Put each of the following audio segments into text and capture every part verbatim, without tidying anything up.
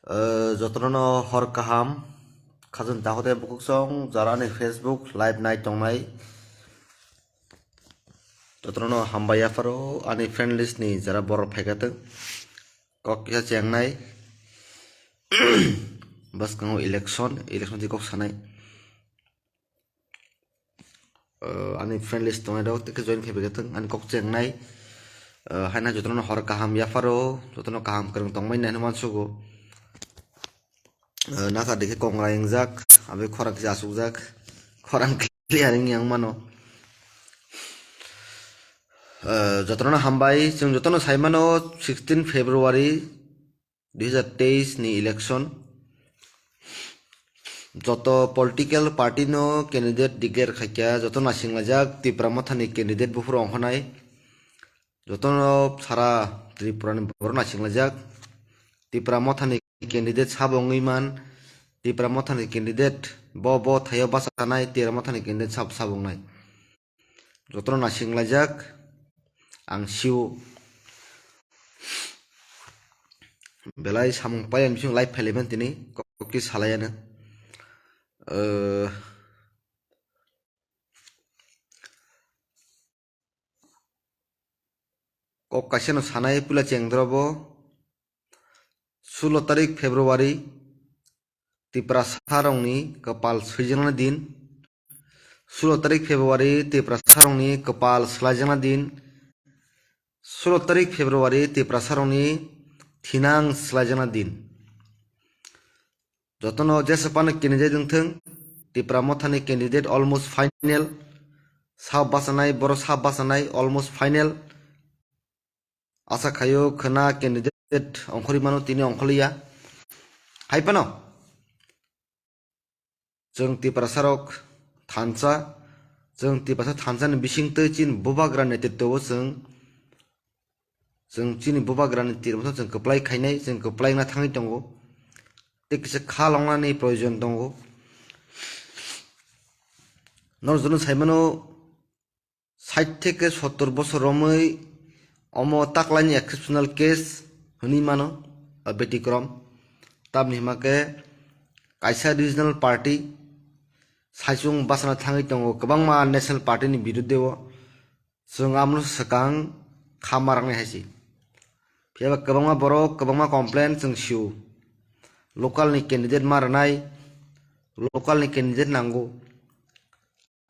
Eh, jotono hor kaham, khajun takhode bukuksong, jara ani Facebook live nai tongnai. Jotono hambai yapharo ani friend list ni jara borok phaikha tong. Kok kisa chengnai. Bwskango election, election di kok sanai. Eh, ani friend list tongnai rok tei khe join khai bai khe thung, ani kok chengnai. Eh, haina jotono hor kaham yapharo, jotono kaham kwrwng tongmani hinwi uansugo. Eh, nasa dikhe kongra wngjak, abe khorang kisa asukjak, khorang clear wngya wng mano. Eh, jotono hambai, chwng jotono sai mano sixteen February dui hazar teis ni election. Joto political party no candidate declare khaikha, joto naisinglaijak Tipra Motha ni candidate buphuru ongkhanai. Jotono sara Tripura ni borok naisinglaijak. Tipra Motha ni candidate sabo wngwi man, Tipra Motha ni candidate bo bo thaio bachanai, Tipra Motha ni candidate sab sabo wngnai. Jotono naisinglaijak, ang sio. Belai samung pai ang bising live phailaimani tini, kok kok khe salaiya nang. Eh, kok kaisa no sanai puila chengdoro bo, sulo tarik February, Tiprasa rokni kwpal swijaknai din. Sulo tarik February Tiprasa rokni kwpal swlaijaknai din. Sulo tarik February Tiprasa rokni thinang swlaijaknai din. Jotono jesa phano candidate wngthung, Tipra Mothani candidate almost final. Sab bachanai, borok sab bachanai almost final. Asa khaio khwna candidate ongkhorwi mano, tini ongkhorliya. Hai phano chwng Tiprasarok thansa, chwng Tiprasa thansani bisingtwi chini bubagra netritwo o chwng, chwng chini bubagrani tirmosno chwng kwplai khainai, chwng kwplai wngna thangwi tongo. Tei kisa kha longnani proyojon tongo. Norok jotono sai mano, sait theke sottor bosor romwi omo taklaini exceptional case hwnwi mano, a, betikrom. Tamni hima khe kaisa regional party saichung bachana thangwi tongo, kwbangma national party ni biruddhe o chwng amno swkang kha ma rwnai hai se. Phiya ba kwbangma borok kwbangma complain chwng sio, local ni candidate ma rwnai, local ni candidate nango.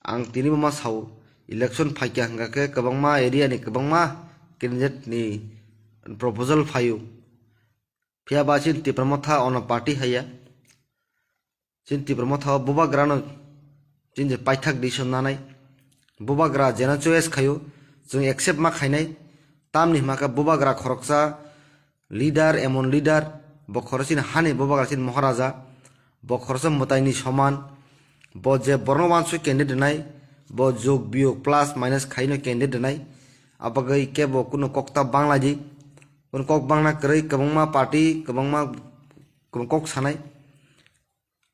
Ang tini bo ma sao, election phaikha hwnkha khe kwbangma area ni kwbangma candidate ni proposal phaio. Phiya ba chini Tipra Motha ono party haiya. Chini Tipra Motha o bubagrano chini je paithak decision nanai. Bubagra jena choice khaio, chwng accept ma khainai. Tamni hima khe bubagra khoroksa leader, emon leader, bo khoroksa chini hani bubagra chini Maharaja, bo khoroksa mwtaini soman, bo je borno wansuk candidate rwnai, bo jog biyog plus minus khaino candidate rwnai, abagwi kebo kuno kokta banglaidi, kuno kok bangna kwrwi kwbangma party, kwbangma, kwbang kok sanai.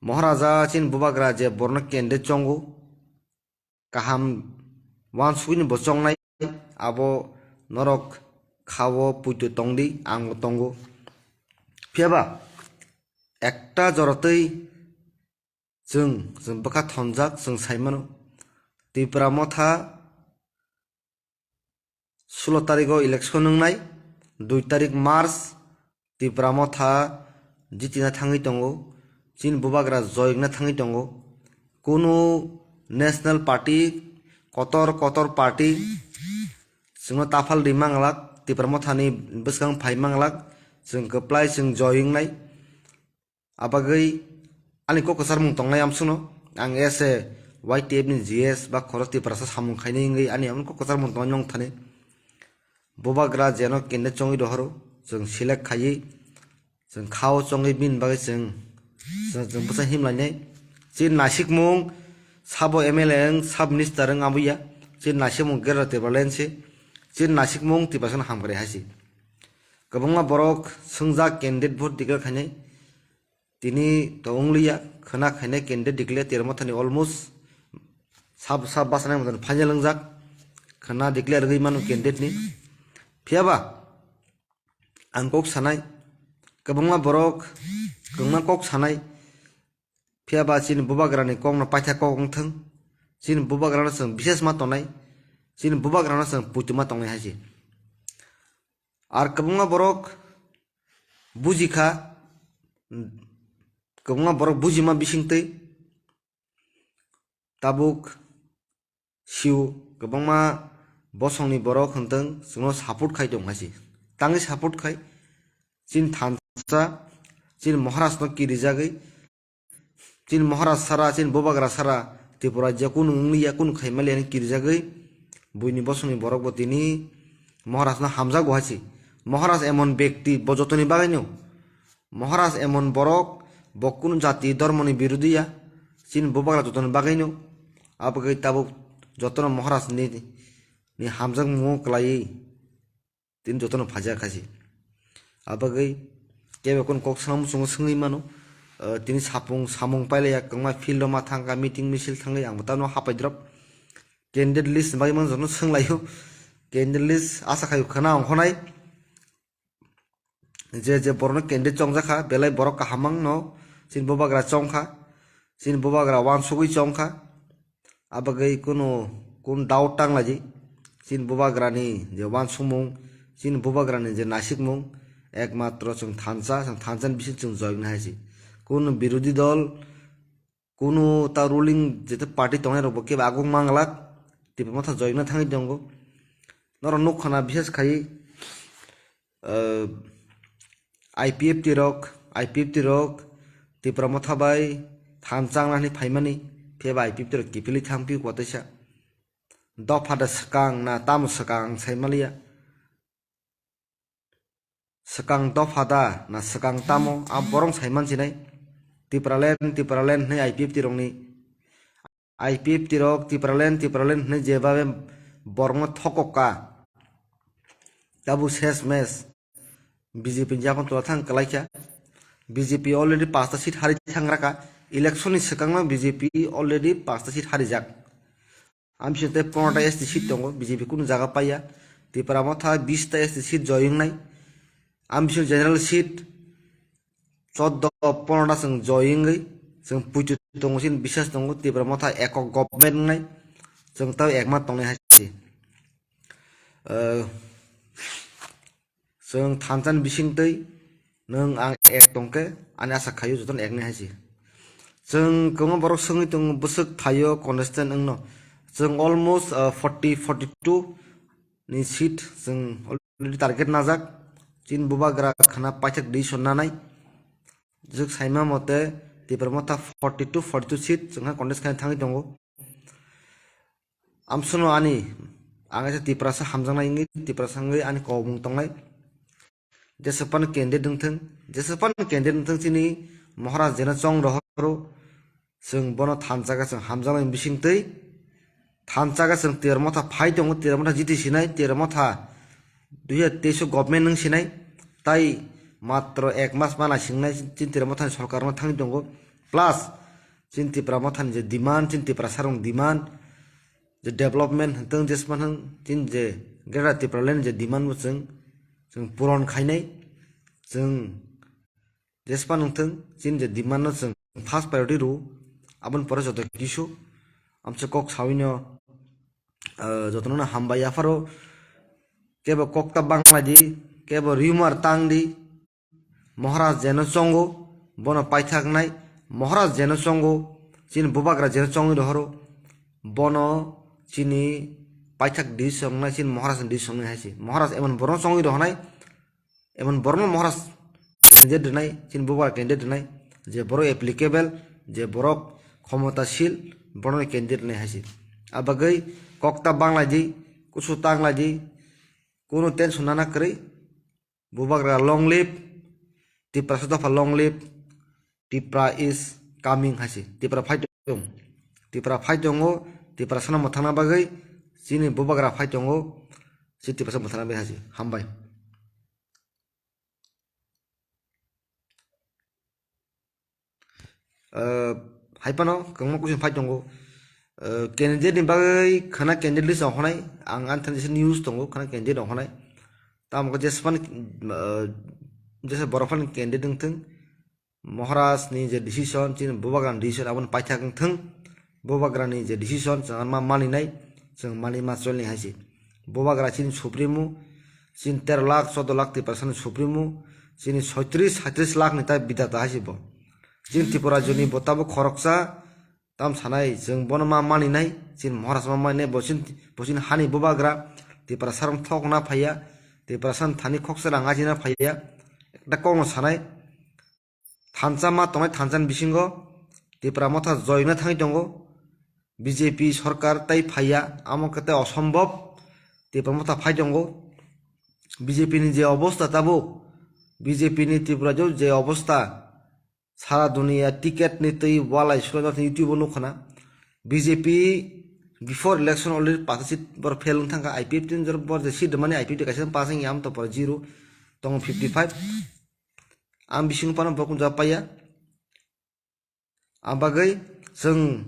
Maharaja chini bubagra je borno candidate chongo, kaham wansugwini bo chongnai, abo norok khao puito tongdi, ang tongo. Phiya ba ekta joratwi chwng, chwng bwkha thonjak, chwng sai mano, Tipra Motha sulo tarikgo election wngnai, dui tarik March, Tipra Motha jitina thangwi tongo, chini bubagra joyokna thangwi tongo. Kunu national party, kotor kotor party chwngno taphal ri manglak, Tipra Mothani bwskang phai manglak, chwng kwplai chwng joy wngnai. Abagwi ani kok kwcharmung tongnai amsukno, ang as a Y T F ni G S ba khorok Tiprasa samung khainai wngwi ani amo kok kwcharmung tongnai nong thani. Bubagra jeno candidate chongwi rohoro, chwng select khaiwi, chwng khao chongwi bini bagwi chwng, chwng, chwng bwsa himlainai. Chini nasikmung sabo M L A wng, sub minister wng aboya. Chini nasikmung Greater Tipraland se. Chini nasikmung Tiprasano hamkrai hai se. Kwbangma borok swngjak candidate vote declare khainai. Tini to wngliya, khwna khainai candidate declare Tipra Mothani almost sab, sab bachanai motan final wngjak. Khwna declare wngwi mano candidate ni. Phiya ba ang kok sanai, Kwbangma borok kwbangma kok sanai, phiya ba chini bubagrani kokno paithak kok wng thung, chini bubagrano chwng bises ma tongnai, chini bubagrano chwng puituma tongnai hai se. Ar kwbangma borok buji kha, kwbangma borok bujima bisingtwi tabuk sio kwbangma bosongni borok hwntwng chwngno support khai tong hai se. Tangwi support khai chini thansa, chini Maharajno kirijagwi, chini Maharaj sara, chini bubagra sara Tripura je kunu wngya, kunu khaimaliya hwnwi kirijagwi buini bosongni borok bo tini Maharajno hamjago hai se. Maharaj emon bekti, bo jotoni bagwino. Maharaj emon borok, bo kunu jati dhormoni birodhi ya, chini bubagra jotoni bagwino. Abagwi tabuk jotono Maharaj ni, ni hamjakmungo kwlaiwi tini jotono phaijak hai se. Abagwi kebo kunu kok swnam muchungo swngwi mano. Eh, tini sapung samung pailaiya, kwbangma field o ma thangkha, meeting misil thangwi, ang bo tamo hapai drop. Candidate list ni bagwi mano jotono swnglaio. Candidate list asa khaio khwna ongkhonai. Je je borokno candidate chongjak kha, belai borok kaham wngno chini bubagra chongkha, chini bubagra wansugwi chongkha. Abagwi kunu, kunu doubt tanglaidi, chini bubagrani je wansukmung, chini bubagrani je nasikmung, ekmatro chwng thansa, chwng thansani bising chwng joyoknai hai se. Kunu birodhi dol, kunu ta ruling jete party tongnai rok bo kebo aguk manglak, Tipra Motha joyokna thangwi tongo. Norok nuk khana bises khai, eh, I P F T rok, I P F T rok Tipra Motha bai thansa wngna hwnwi phaimani, phiya ba I P F T rok kiphilwi thang phio kwtaisa. Dopha da swkang na tamo swkang ang sai maliya. Swkang dopha da na swkang tamo, a borok sai mansinai. Tipraland, Tipraland hwnwi I P F T rokni, I P F T rok Tipraland, Tipraland hwnwi jebabe borokno thokok ka. Tabuk ses mes B J P ni yakon tola thang kwlaikha. B J P already pasta seat hari thang raka. Election ni swkangno B J P already pasta seat harijak. Amsong tei pondro ta S T seat tongo, B J P kunu jaga paiya. Tipra Motha bis ta S T seat joy wngnai. Amsong general seat choddo pondro ta chwng joy wngwi chwng puitu tongo, chini bisas tongo, Tipra Motha ekok government wngnai. Chwng tei ekma tongnai hai se. Eh, Chwng thansa ni bisingtwi nwng ang ek tongkhe, ani asa khaio jotono eknai hai se. Chwng kwbangma borok swngwi tongo bwswk thaio contestant wngno. Chwng almost, uh, forty, forty two ni seat chwng already target najak. Chini bubagra khana paithak decision nanai. Jwk saima mote Tipra Motha forty two, forty two seat chwngha contest khaina thangwi tongo. Amsono ani, ang kaisa Tiprasa hamjaknai wngwi, Tiprasa wngwi ani kokmung tongnai. Jeswk phano candidate wngthung, jeswk phano candidate wngthung, chini Maharaj jeno chong rohoro, chwng bono thansa khe chwng hamjaknai bisingtwi, thansa khe chwng Tipra Motha phai tongo, Tipra Motha jiti sinai, Tipra Motha dui hajar teis o government wng sinai, tai matro ek mas ma naisingnai chini Tipra Mothani sorkarno thangwi tongo. Plus, chini Tipra Mothani je demand, chini Tiprasarokni demand, je development hwntwng, jesma hwn, chini je Greater Tipraland je demand bo chwng, chwng puron khainai, chwng jesma nungthwng, chini je demand no chwng first priority rw, aboni pore joto kisu, amse kok sawino, ah, jotono no hambai yapharo, kebo kokta banglaidi, kebo rumor tangdi, Maharaj jeno chongo, bono paithaknai, Maharaj jeno chongo, chini bubagra jeno chongwi rohoro, bono chini paithak di songnai, chini Maharaj di songnai hai se. Maharaj emon borokno chongwi rohonai, emon borokno Maharaj candidate rwnai, chini bubagra candidate rwnai, je borok applicable, je borok khomotasil, borokno candidate rwnai hai se. Abagwi kokta banglaidi, kusu tanglaidi, kunu tension nana kwrwi, bubagra long live, Tiprasa dopha long live, Tipra is coming hai se. Tipra phai tong, Tipra phai tongo, Tiprasano mwthangna bagwi chini bubagra phai tongo, chini Tiprasa mwthangna bagwi hai se. Hambai. Ah, hai phano kwbangma question phai tongo. Ah, candidate ni bagwi khana candidate list rok honai, ang ani thani news tongo, khana candidate rok honai. Tamo khe jespan, ah, jesa borok phano candidate wngthwng, Maharaj ni je decision, chini bubagra ni decision, aboni paithak wngthwng, bubagra ni je decision, chwng ma maninai, chwng mani ma cholni hai se. Bubagra chini supremo, chini tero lakh, choudo lakh Tiprasa ni supremo, chini soitris, saitris lakh ni ta bidata hai se bo. Chini Tripura joni bo tabuk khoroksa, tam sanai, chwng bono ma maninai, chini Maharaj ma maninai, bo chini, bo chini hani bubagra, Tiprasa rok thok na phaiya, Tiprasa ni thani khoksa rang ajina phaiya, ekta kokno sanai, thansa ma tongnai thansa ni bisingo Tipra motha joyna thangwi tongo. B J P sorkar tai phaiya, amo khe tai osombhob. Tipra motha phai tongo. B J P ni je obostha tabuk, B J P ni Tripura jo je obostha, sara duniya ticket ni twi walai sulo, jotoni YouTube o nukha na. B J P before election already pasa seat bor fail wng thangkha, I P F T ni jor bor je seat mani I P F T kaisa pass wngya, amtopore zero, tongo fifty five. Ang bising phano bo kunja paiya. Ang bagwi chwng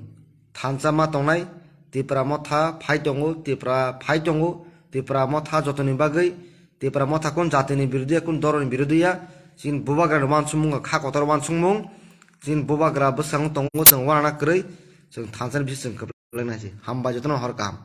thansa ma tongnai, Tipra motha phai tongo, Tipra phai tongo, Tipra motha jotoni bagwi, Tipra motha kun jatini birodhiya, kun doroni birodhiya, chini bubagra ni wansukmung kha kotor wansukmung, chini bubagra bwskango tongo, chwng wanana kwrwi, chwng thansa ni bising chwng kwplai nai se. Hambai jotono hor kaham.